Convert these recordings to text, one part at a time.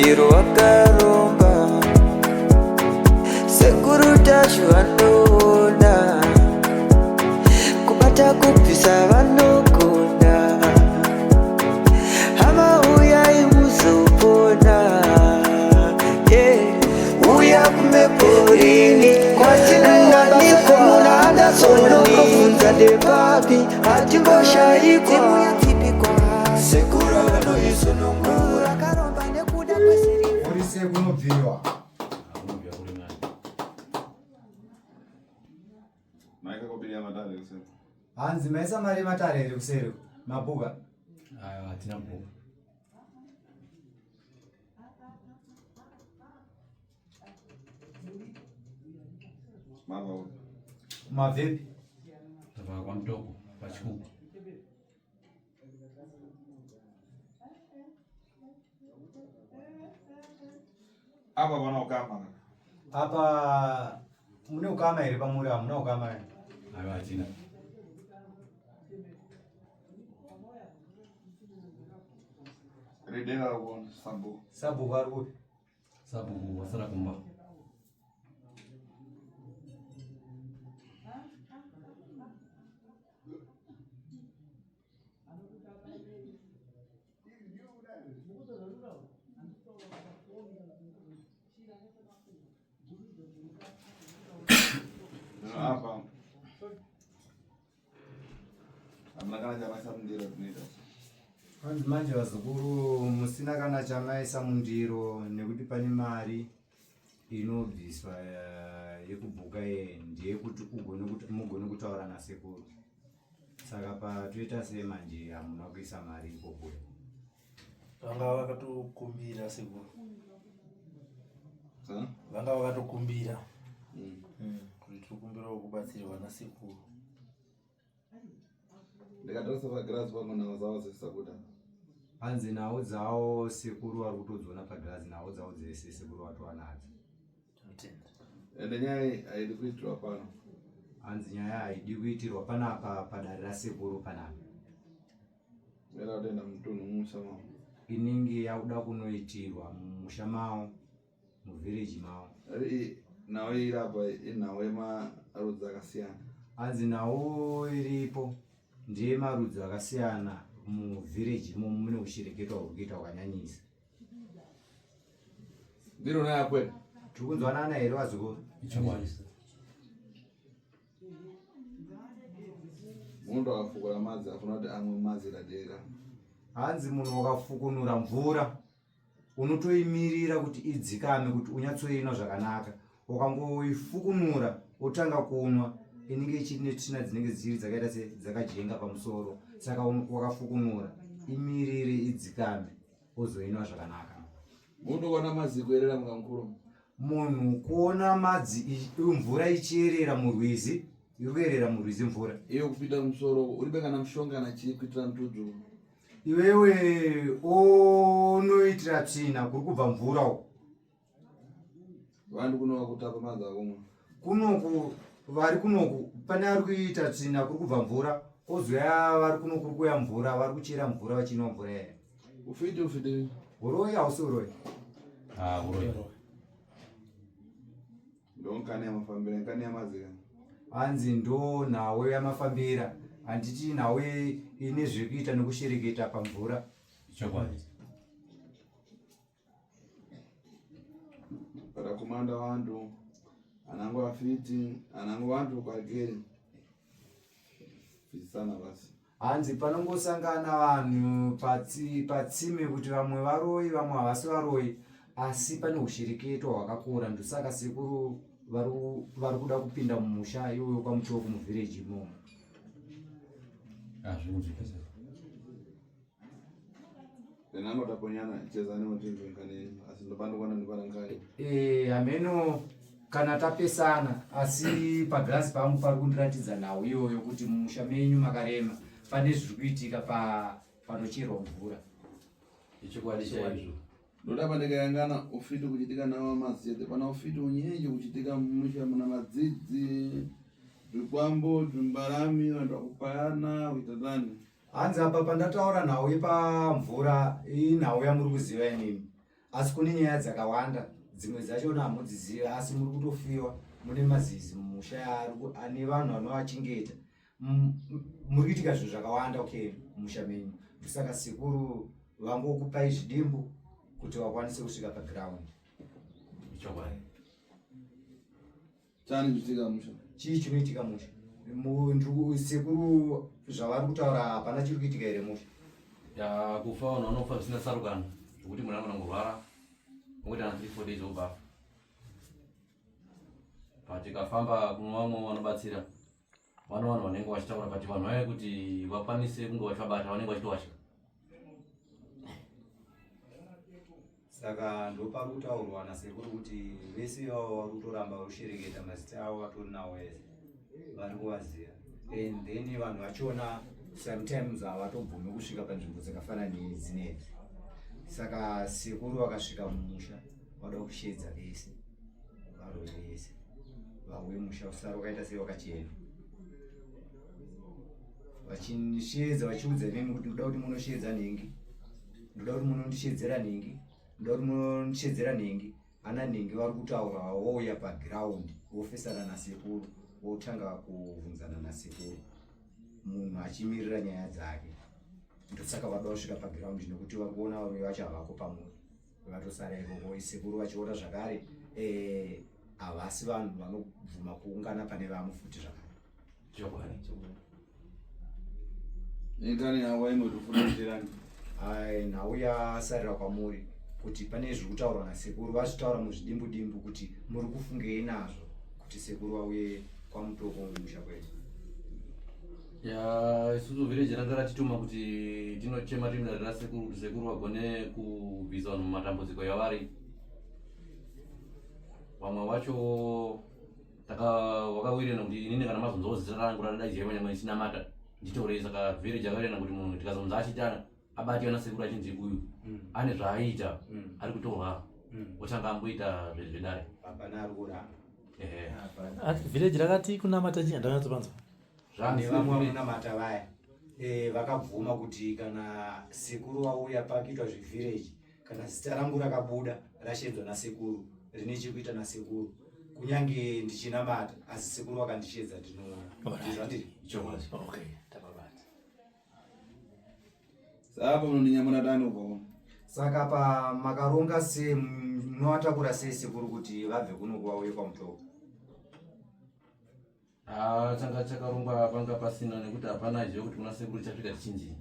Chero wakaromba, Sekuru Tashu vanoona, kubata kubvisa vanogona, hama uyai muzopona, yeah. Uya kumeporini kwatinowanikwa muna Anderson ndepapi hatimboshaikwa sekuru vanoisunungura karomba nekuda kwesirivha. Uri sei kunobviwa? Kunobviwa kuri nani? Maika kobiri yamatare kuseri. Hanzi maisa mari yematare here kuseri? Mabhuka. Aiwa, hatina bhuku. Mava upi? Mabvepi? Tabva kwaMutoko pachikuku. Apa pana ukama. Apa mune ukama here pamuri? Hamuna ukama here? Aiwa, hatina. Ridera rakuona sabhuku. Sabhuku ari kupi? Sabhuku wasara kumba. Apa. Hamuna kana chamaisa mundiro tinoita. Hanzi manje vazukuru musina kana chamaisa mundiro nekuti pane mari inobviswa eh, yekubhuka iye ndeyekuti ugone kuti mugone kutaura nasekuru. Saka patoita sei manje hamuna kuisa mari ikoko. Vanga vakatokumbira sekuru. Vanga vakatokumbira. Kuti tiri kukumbirawo kubatsirwa nasekuru. Ndikatarisa pagirazi pangu nhau dzavo dzese dzabuda. Hanzi nhau dzavo sekuru vari kutodziona pagirazi nhau dzavo dzese sekuru vatova nadzo. Tinotenda. Ende nyaya iyi haidi kuitirwa pano. Hanzi nyaya haidi kuitirwa panapa padare rasekuru panapa. Enda kutoenda mutunhu mumusha mavo. Inenge yakuda kunoitirwa mumusha mavo muvhireji mavo. Nhau iri apa inhau yemarudzi akasiyana. Hanzi nhau iripo ndiye marudzi akasiyana muvhireji imomo mune ushereketwa huri kuita hwakanyanyisa. Ndiro naye kwenu. Tiri kunzwanana here vazukuru? Ichokwadi. Munhu akafukura madzi afuna kuti amwe madzi radera. Hanzi munhu wakafukunura mvura unotoimirira kuti idzikame kuti unyatsoinwa zvakanaka. Ukangoifukunura wotanga kunwa inenge ichiri netsvina dzinenge dzichiri dzakaita se dzakajenga pamusoro. Saka wakafukunura imirire idzikame wozoinwa zvakanaka. Munhu kuona madzi kuerera mukamukuru. Munhu kuona madzi mvura ichierera murwizi, iri kuerera murwizi mvura. Iyo kupinda musoro uribe kana mushonga kana chii kuitira mutudzu. Iwewe unoitira tsvina kuri kubva mvura uko. Vanhu kuno vakutapa madzi akumwa. Kunoku vari kunoku pane ari kuita tsvina kuri kubva mvura, kozouya vari kuno kuri kuuya mvura, vari kuchera mvura vachinwa mvura iya. Ufiti ufiti. Uroyi hausi uroyi? Ah, uroyi. Ndo nkani yamafambira, nkani yamadzi kana. Hanzi ndo nhau yamafambira, handiti nhau ine zvekuita nekushereketa pamvura. Ichokwadi. Varakumanda vantu anango afiti anango vantu kwageri bvisana basi. Hanzi panongosangana vanhu patsime kuti vamwe varoyi vamwe havasi varoyi, asi pane hushereketwa hwakakura ndosaka sekuru vari kuda kupinda mumusha iwoyo kwaMutoko muvhireji imomo. Hazvikunzwika sei? Ndinango taponyana chezani mutinzwe nkani asi ndopandikuona ndipana nkani. Hameno kana tapesana asi pagirazi pangu pari kundiratidza nhau iyoyo kuti mumusha menyu makarema pane zviri kuitika panocherwa mvura. Ichokwadi chaizvo. Ndoda pandikayangana ufiti kuchitika nawo mazete pana ufiti unyenje kuchitika mumusha muna madzidzi zvikwambo zvimbarami vanhu vakupayana kuita tani. Hanzi apa pandataura nhau yepamvura inhau yamuri kuziva inini. Asi kune nyaya dzakawanda, dzimwe dzachona hamudzizive, asi muri kutofiwa. Mune mazizi mumusha ane vanhu vanoachengeta. Muri kuitika zvinhu zvakawanda, okay, mumusha menyu. Ndosaka sekuru vangokupai zvidimbu kuti vakwanise kusvika paground. Chokwadi. Chani chitika musha. Chii chinoitika musha? Sekuru zvavari kutaura hapana chiri kuitika here musha? Ya kufa vanhu vanofa zvisina tsarukano zvekuti munhu anogona kurwara ongoita na 3 4 days obva afa. But tikafamba kuno vamwe vanobatsira vano vanhu vanenge vachitaura but vanhu vaye kuti vakwanise kunge vachivabata vanenge vachitovatya. Saka ndopari kutaurwa nasekuru kuti vese ivavo vari kutoramba vari mazita avo vatori nawo ese vari kuvaziva and then vanhu vachona sometimes havatobvumi kusvika panzvimbo dzakafanana nedzinedzi. Saka sekuru vakasvika mumusha vada kushedza vese varoyi vese vauye musha usara wakaita sei wakachena, vachisheedza vachiudza imimi kuti ndoda kuti munosheedza nhingi, ndoda kuti munondishedzera nhingi, ndoda kuti munondishedzera nhingi. Ana nhingi vari kutaura vouya paground vofesana nasekuru votanga kubvunzana nasekuru, munhu achimirira nyaya dzake. Ndosaka vada kusvika paground nekuti vari kuona varume vacho havako pamuri, vatosara ikoko. Sekuru vachiona zvakare havasi vanhu vanobvuma kuungana pane vamwe futi zvakare. Chokwadi. Itani hawa inotofunotirani. Ai, nhau yasarira kwamuri kuti pane zviri kutaurwa nasekuru, vazvitaura muzvidimbu dimbu kuti muri kufungei nazvo kuti sekuru vauye kwaMutoko mumusha kwedu. Ya isusu village ranga ratituma kuti tinochema tiri mudare rasekuru kuti sekuru vagone kubvisa vanhu mumatambudziko yavari. Vamwe vacho wakawirirana kuti inini kana mazonzwawo zita rangu radaidzirwa nyangwe ndichinamata nditorei. Saka village yakawirirana kuti munhu tikazonzi achitana abatiwa nasekuru achinzi uyu ane zvaaiita ari kutorwa otanga amboita zvedare. Hapana ari kuramba. Ehe. Ati village rakati kunamata chii handanyatsopanzwa. Nevamwe vanonamata vaya vakabvuma kuti kana sekuru vauya pakuitwa zvevillage, kana zita rangu rakabuda rashedzwa nasekuru rine chekuita nasekuru, kunyange ndichinamata asi sekuru vakandishedza ndinouya. Ndizvo handiri? Chokwadi. Okay, tapabata. Saka munondinyamura tani ubva kuno? Saka pa makaronga sei, munovatakura sei sekuru kuti vabve kuno vauye kwaMutoko? Ah, changa chakarongwa panga pasina nekuti hapana iziva kuti kuna sekuru chasvika tichinjii.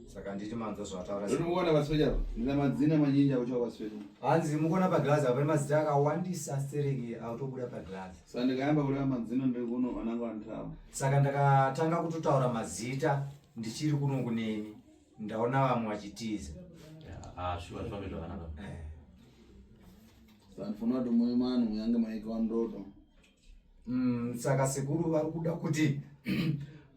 Saka nditi manzwa zvataura sekuru. Ndinokuona paspecha apa. Ndina madzina manyinji akuchawa paspecha. Hanzi mukuona paglazi apa pane mazita akawandisa stereki autobuda paglazi. Saka ndikayamba kureva madzina ndiri kuno vanangu vanotava. Saka ndakatanga kutotaura mazita ndichiri kuno kuneni, ndaona vamwe vachitiza. Ah, shuwa zvifambe zvakanaka. Saka ndifuna kuti muimani muyange maika wandoto. Saka sekuru vari kuda kuti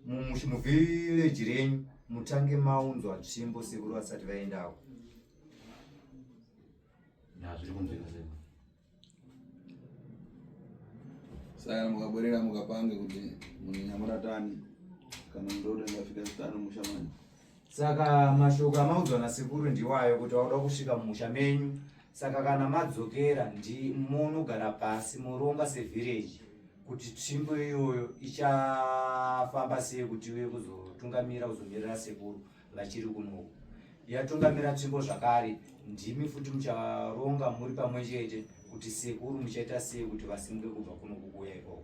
muvhileji renyu mutange maunzwa tsvimbo sekuru vasati vaendako. Ya, zviri kunzwika sekuru. Saka mukabwerera mukapange kuti muninyamura tani kana ndoto ingafika tani musha manyu. Saka mashoko amaudzwa nasekuru ndiwayo kuti vauda kusvika mumusha menyu. Saka kana madzokera ndi munogara pasi moronga sevhireji kuti tsvimbo iyoyo ichafamba sei kuti iuye kuzotungamira kuzomirira sekuru vachiri kunoku. Yatungamira tsvimbo zvakare ndimi futi mucharonga muri pamwe chete kuti sekuru muchaita sei kuti vasimuke kubva kunoku kuuya ikoko.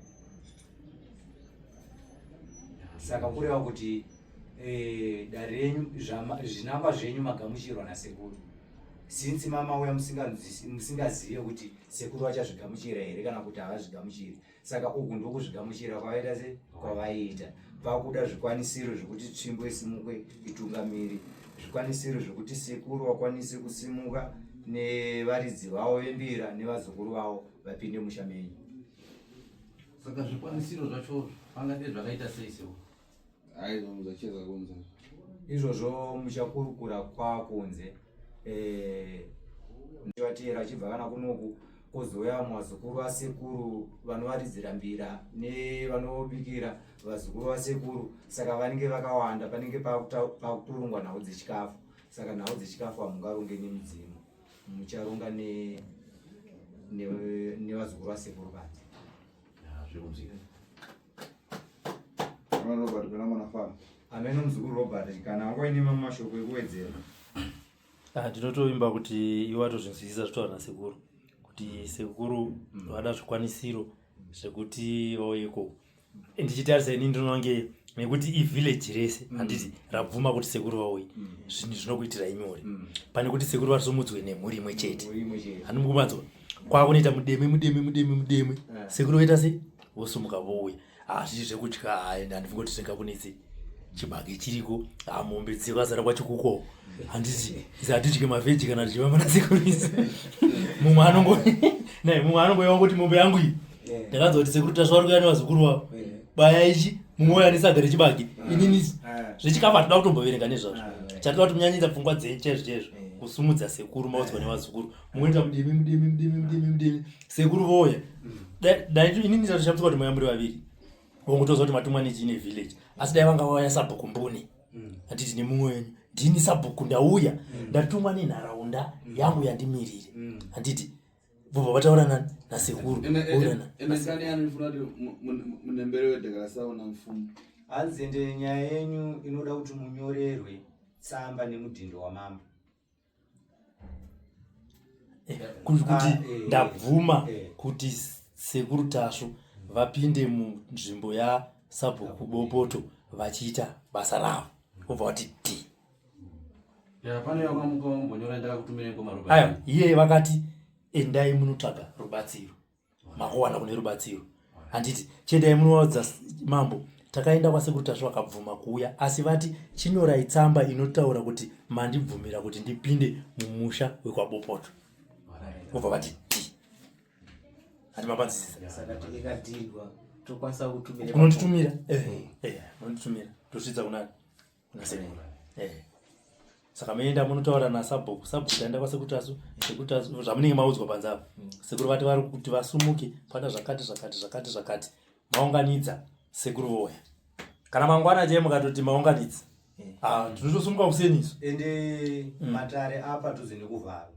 Saka kureva kuti dare renyu zvinangwa zvenyu magamuchirwa nasekuru. Since mama uya musingazive kuti sekuru vachazvigamuchira here kana kuti havazvigamuchiri. Saka uku ndokuzvigamuchira kwavaita se kwavaita. Pakuda zvikwanisiro zvekuti tsvimbo isimukwe itungamire, zvikwanisiro zvekuti sekuru vakwanise kusimuka nevaridzi vavo vembira nevazukuru vavo vapinde musha menyu. Saka zvikwanisiro zvacho pangadai zvakaita sei sekuru? Aiwa muzacheza kunze. Izvozvo muchakurukura kwakunze. Vateera achibva kana kunoku kozouya vazukuru vasekuru vanovaridzira mbira nevanobikira vazukuru vasekuru. Saka vanenge vakawanda, panenge pakutorongwa nhau dzechikafu. Saka nhau dzechikafu hamungaronge nemudzimu, mucharonga nevazukuru vasekuru badzi. Zvekunzika. Robert kana mwana fara. Ameno muzukuru Robert, kana wanga uine mamwe mashoko ekuwedzera. Ah, ndinotovimba kuti iwe watozvinzwisisa zvitaura nasekuru kuti sekuru vada zvikwanisiro zvekuti vauye ikoko. Ndichitarisa ini ndinonge nekuti ivillage rese handiti rabvuma kuti sekuru vauye, zvinhu zvinokuitirai nyore pane kuti sekuru vasumudzwe nemhuri imwe chete. Mhuri imwe chete. Handiti mukumanzwa kwakunoita mudeme mudeme mudeme mudeme, sekuru voita sei, vosumuka vouya. Hazvii zvekutya, hai, handifungi kuti zvingakunetse. Chibage chiriko, mombe dzakazara kwachikuko, handiti? Isi hatidye mavheji kana tichifamba nasekuru isi. Mumwe anongo nai, mumwe anongouya wangoti mombe yangu iyi. Ndakanzwa kuti sekuru Tasvu vari kuuya nevazukuru vavo, baya ichi, mumwe uyo ane saga rechibage, inini zvechikafu hatida kutomboverenga nezvazvo. Chatoda kuti munyanyisa pfungwa dzenyu chaizvo chaizvo kusumudza sekuru, maudzwa nevazukuru, mungoita mudimi mudimi mudimi mudimi mudimi, sekuru voya. Dai inini tatoshamisa kuti mauya muri vaviri, wongotozwa kuti matumwa nechiine village, asi dai vanga vauya sabhuku mbune, handiti, nemumwe wenyu, ndini sabhuku ndauya, ndatumwa nenharaunda yangu yandimirire, handiti? Vobva vataura nasekuru, vourana. Ende kani anofuna kuti munembere wedhekarasaona mfumo. Hanzi ende nyaya yenyu inoda kuti munyorerwe tsamba nemudhindo wamambo. Kuti ndabvuma kuti sekuru Tasvu vapinde munzvimbo yasabhuku Bopoto vachiita basa ravo, vobva vati d Ya, pane wakamuka wambonyora ndakakutumira ngoma Robert. Aya iye vakati endai munotsvaga rubatsiro, makuwana kune rubatsiro, handiti? Chiendai munoudza mambo takaenda kwasekuru Tasvu vakabvuma kuuya, asi vati chinyorai tsamba inotaura kuti mandibvumira kuti ndipinde mumusha wekwaBopoto, vobva vati d hati mapanzisisa. Saka ikadhindwa tokwanisa kutumira? Unonditumira, unonditumira, tosvitsa kunani? Kuna sekuru. Saka muenda munotaura nasabhuku, sabhuku taenda kwasekuru Tasvu, sekuru Tasvu, zvamunenge maudzwa panze apa, sekuru vati vari kuti vasumuke pana zvakati zvakati zvakati zvakati, maunganidza, sekuru voya kana mangwana chaiye, mukatoti maunganidza, ah, tinotosumuka kuseni isu. Ende matare apa toze nekuvhara,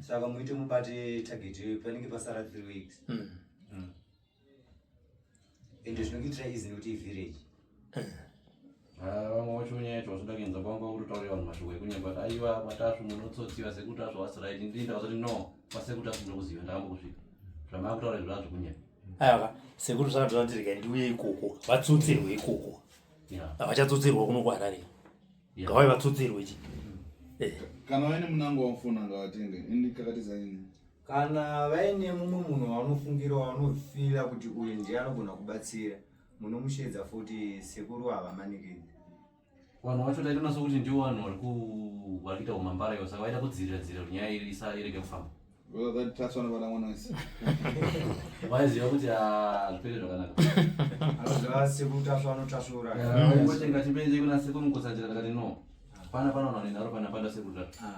saka muite mubate target panenge pasara 3 weeks. Ende zvinokuitira easy nekuti ivillage. Ah, vamwe vacho nyaya yacho vasoda kuenza kwanga kutotaurira vanhu mashoko ekunyepa kuti aiwa kwaTasvu munotsotsiwa, sekuru Tasvu was right. Ndini ndakazoti no, kwasekuru Tasvu ndinokuziva, ndakambosvika, zvamava kutaura izvo zvazvokunyepa. Aiwa, sekuru zvakatoda kuti regai ndiuye ikoko vatsotserwe ikoko. Havachatsotsirwa kuno kuHarare. Ngavai vatsotserwe chi. Kana vaine munango wamufuna ngavatenge, ini kakatiza ini. Kana vaine mumwe munhu waunofungira, waunofila kuti uyu ndiye anogona kubatsira, munomushedza futi. Sekuru havamanikidzi. Vanhu vacho taitoona kuti ndivo vanhu vari kuita umambara ivo, saka vaida kudzirira dzirira kuti nyaya iri irege kufamba. Taswa novana mwana wese. Vaiziva kuti hazviperi zvakanaka. Anoziva sekuru Tasvu anotasvura. Vaingotenga chipenje kuna sekuru Mukotsanjera, ndakati no, pana vanhu vanenharo pana panda sekuru Tasvu.